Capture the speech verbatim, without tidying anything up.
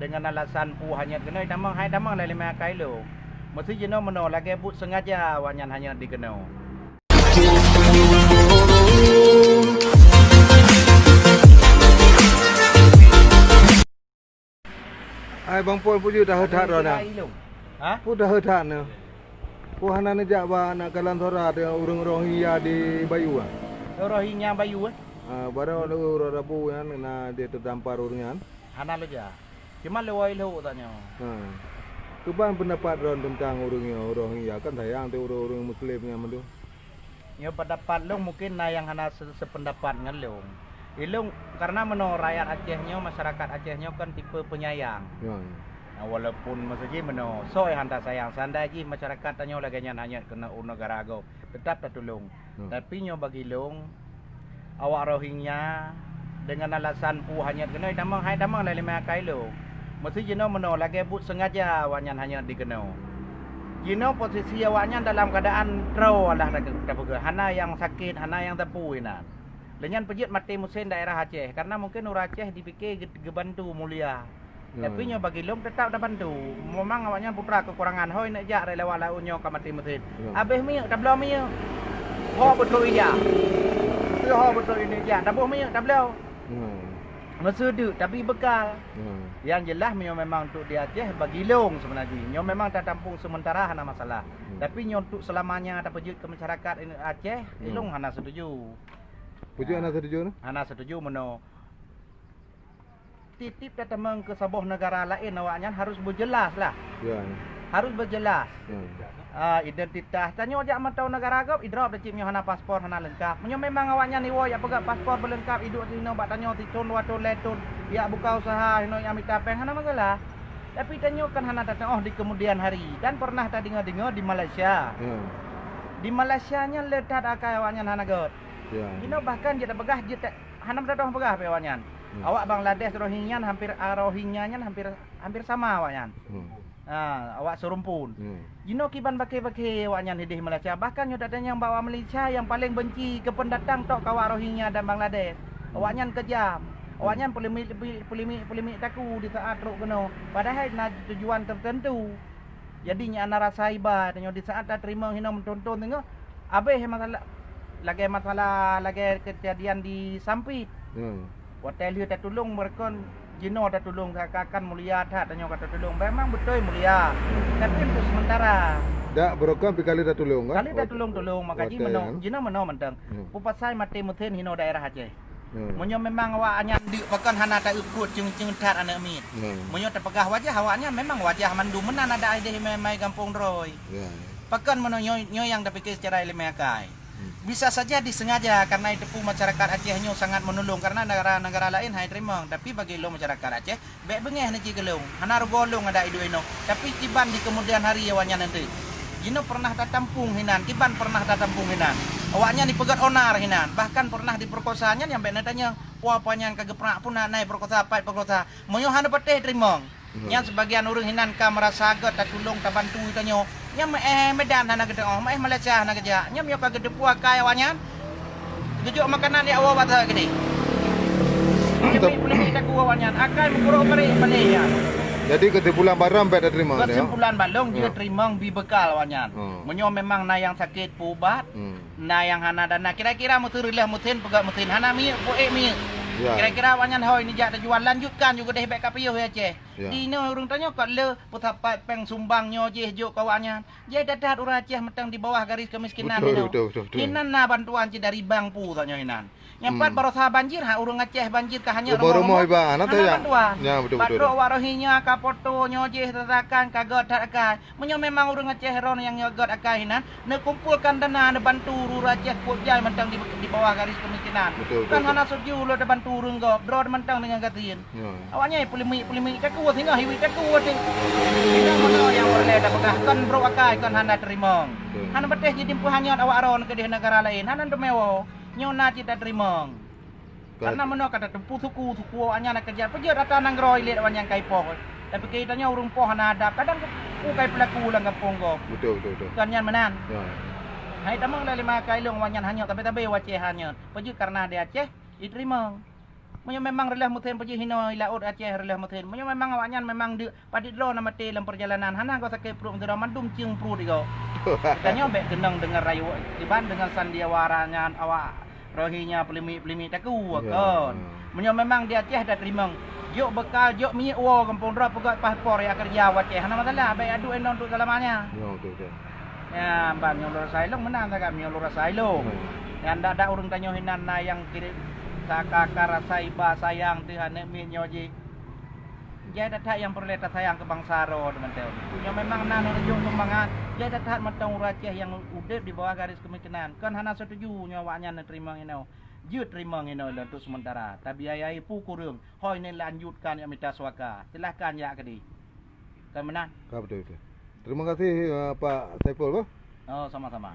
Deungon alasan peue hanyot keunoe tamong, hai tamong lé limai akai lôn. Meusé jinoe meunoe lagée buet sengaja awaknyan hanyot dikeunoe. Hai Bang Pol, peue jeuet daheuet that droeneuh? Ha? Peue daheuet that nyoe? Peue hana neujak bak aneuk kalon Sora ureuëng Rohingya di Bayu, ah? Rohingya Bayu, eh? Ah, barô ureuëng Rabu nyan na di teudampar ureuëng nyan. Hana leuja. Cuma lewat ilhok tanyoe. Ha. Keuban peundapat droen teuntang ureuëng nyoe, Rohingya, kan sayang teuh ureuëng-ureuëng Muslim nyan mandum. Nyoe peundapat lôn mungken na nyang hana se-, sepeundapat ngon lôn. Ilôn, karena meunoe rakyat Aceh nyoe, masyarakat Aceh nyoe kan tipe penyayang. Ya, ya. Nah, walaupun masa jih meunoe, soe hana sayang, seandai jih masyarakat tanyoe lagée nyan hanyot keunoe u neugara gob, teutap tatulông. Hmm. Tapi nyoe bagi lôn, awak Rohingya deungon alasan peue hanyot keunoe tamong, hai tamong lé limai akai lôn. Meusé jinoe meunoe lagée buet sengaja awaknyan hanyot dikeunoe. Jinoe posisi awaknyan dalam keuadaan troe alah tapeugah, hana nyang sakét, hana nyang teupue inan. Lé nyan peujeuet maté meusén daerah Aceh, karena mungken ureuëng Aceh dipike geubantu mulia. Ya, tapi ya. Nyoe bagi lôn teutap tabantu. Memang awaknyan putra keukurangan hôi neuk jak rot lewat laôt nyoe ka maté meusén. Ya. Abéh minyeuk tabloe minyeuk. Ho beutôi ija. Ho beutôi ini ija, taboh minyeuk tabloe. Ya. Meuseudeuk tapi bekal. Ya. Yang jelas nyoe memang untuk di Aceh bagi lôn sebenarnya. Nyoe memang tatampung sementara hana masalah. Hmm. Tapi nyoe untuk selamanya tapeujeuet ke masyarakat Aceh, hmm, ilôn hana setuju. Peujeuet hana setuju? Hana setuju meunoe. Tiep-tiep tatamong keu saboh neugara laén awaknyan harus beujeulaih lah. Ya. Harus beujeulaih. Ya. Ah, identitas. Tanyoe jak mantong neugara gob, idrob cit nyoe hana paspor, hana leungkap. Meunyoe memang awaknyan iwoe jak peugah paspor beuleungkap, iduek sinoe bak tanyoe sithon, dua thon, lhée thon, jak buka usaha, hinoe jak mita péng, hana masalah. Tapi tanyoe kan hana tateuoh di kemudian hari. Dan pernah tadeungoe-deungoe di Malaysia. Ya. Di Malaysia nyan le that akai awaknyan hana göt. Ya. Jinoe bahkan jeuet tapeugah jeuet hana meudadoh peugah pih awaknyan. Hmm. Awak Bangladesh Rohingya nyan hampir, ah, Rohingya nyan hampir, hampir sama awaknyan. Hmm. Ha, awak seurumpun. Hmm. Jinoe kiban bakée-bakée awaknyan hideh Malaysia. Bahkan nyoe tatanyong bak awak Malaysia nyang paleng benci keu peundatang tok keu awak Rohingya dan Bangladesh. Hmm. Awaknyan keujam. Hmm. Awaknyan peulimik, peulimik, peulimik taku di saat trok keunoe. Padahai na tujuan teuteuntu. Jadi nyan na rasa iba tanyoe di saat tateurimong hinoe meuthon-thon teungoh. Abéh masalah, lagée masalah, lagée keujadian di Sampit. Hmm. Watée lheueh tatulông, beureukan jinoe tatulông, ka, ka, kan mulia that tanyoe ka tatulông. Memang beutôi mulia. Tapi untuk sementara. Dak, beureukan pih kali tatulông, kan? Kali tatulông-tulông, maka jih watée meunoe, kan? Jinoe meunoe mantong. Hmm. Peue pasai maté meusén hinoe daerah Aceh. Hmm. Meunyoe memang awaknyan deuk pakon hana ta-eu pruet ceung-ceung that aneuk miet. Hmm. Meunyoe tapeugah wajah awaknyan memang wajah mandum meunan adak ideh mai, mai gampông droe. Ya, ya. Pakon meunyoe nyoe, nyoe nyang tapike secara ileumé akai. Hmm. Bisa saja disengaja karena iteupeu masyarakat Aceh nyoe sangat meunulông karena negara-negara laén hai teurimong, tapi bagi lôn masyarakat Aceh Bék beungéh na cit keu lôn, hana rugoe lôn adak iduek inoe, tapi kiban di keumudian hari awaknyan nanti. Jinoe peureunah tatampung hinan, kiban peureunah tatampung hinan. Awaknyan jipeugét onar hinan, bahkan peureunah jipeurkosa nyan nyang bék na tanyong, peue-peue nyan ka geupeurak pun na, na jipeurkosa, pat jipeurkosa. Meunyoe hana patéh teurimong, nyan sibagian ureuëng hinan ka meurasa gét tatulông, tabantu tanyoe. Nyan meuéh Medan hana geuteuoh, meuéh Malaysia hana geujak. Nyan meunyoe ka geuteupeue akai awaknyan, geujok makanan jak woe bak saboh keudeh. Tapi peuleueh taku awaknyan, akai meukurok bareh balée nyan. Jadi, keusimpulan barang bék tateurimong, ya? Keusimpulan balong, jeuet teurimong bi beukal awaknyan. Hmm. Meunyoe memang na nyang sakét, peuubat, na nyang hana dana. Kira-kira meuseureuleh meusén, peugét meusén, hana minyeuk, peuék minyeuk. Ya. Kira-kira awaknyan hôi neujak teujuan, lanjutkan ju keudeh bék ka piôh ya Aceh. Ya. Di inoe ureuëng tanyoe kot le peusapat péng sumbang nyoe jih jok keu awaknyan. Jai that-that ureuëng Aceh mantong di bawah garis kemiskinan inoe. Betul, betul, betul. Inan na bantuan cit dari bank pu tanyoe inan. Nyang pat barosa banjir, ha, ureuëng Aceh banjir ka hanyot rumoh-rumoh, iba hana bantuan. Ya, betul, betul. Pat trok awak Rohingya ka poto nyoe jih tatakan ka gét that akai. Meunyoe memang ureuëng Aceh ron nyang nyoe gét akai inan, neukumpolkan dana neubantu ureuëng Aceh kuat jai mantong di, di bawah garis kemiskinan. Betul, betul. Kan hana setuju lôn tabantu ureuëng gob, droe mantong deungon gasien. Ya. Awaknyan peulimik-peulimik takue, singoh hiwit takue teuh. Inong meunoe nyang peureulée tapeugah, kon brok akai, kon hana teurimong. Betul. Hana patéh jitimpôh hanyot awak ron keudeh negara laén, hana teumeue. Nyoe na cit tateurimong. Karena meunoe ka tateupeue suku, suku awaknyan na keujat. Peujeuet rata nanggroe ilét awaknyan kai poh. Tapi keu tanyoe ureuëng poh hana adab, kadang ukai peulaku lam gampông gob. Betul, betul, betul. Kon nyan meunan. Ya. Hai tamong lé limai akai lôn awaknyan hanyot, tabe-tabe wacée hanyot. Peujeuet karena di Aceh, iteurimong. Meunyoe memang reulah meuthén peujeuet hinoe i laôt Aceh reulah meuthén. Meunyoe memang awaknyan memang deuk padit droe na maté lam peurjalanan, hana goe sakét pruet meudroe mandum cieng pruet igoe. Geutanyoe bék keunong deungon rayu kiban deungon sandiwara nyan awak Rohingya peulimiek-peulimiek taku kon. Meunyoe memang di Aceh dak teurimong, jok beukal, jok minyeuk woe gampông droe peugöt paspor ya keureuja u Aceh, hana masalah, bék adu inong untuk selamanya. Ya, ban nyoe lôn rasa ilong meunan sagai nyoe lôn rasa ilong. Nyang dak-dak ureuëng tanyoe hinan na nyang kirém saka-ka rasa iba sayang teuh aneuk miet nyoe jih. Jai that-that nyang peureulée tasayang keu bansa droe teumantong. Nyoe memang na neureujoh sumbangan, jai that-that mantong ureuëng Aceh nyang udeb di bawah garis keumiskinan. Kon hana setuju nyoe awaknyan neuteurimong inoe. Jeuet teurimong inoe lôn untuk sementara. Tabiayai peue kureueng, hôi neulanjutkan nyang mita suaka. Silahkan jak keudeh. Kon meunan. Ka beutôi, beutôi. Terima kasih, eh, Pak Saiful, bah. Oh, sama-sama.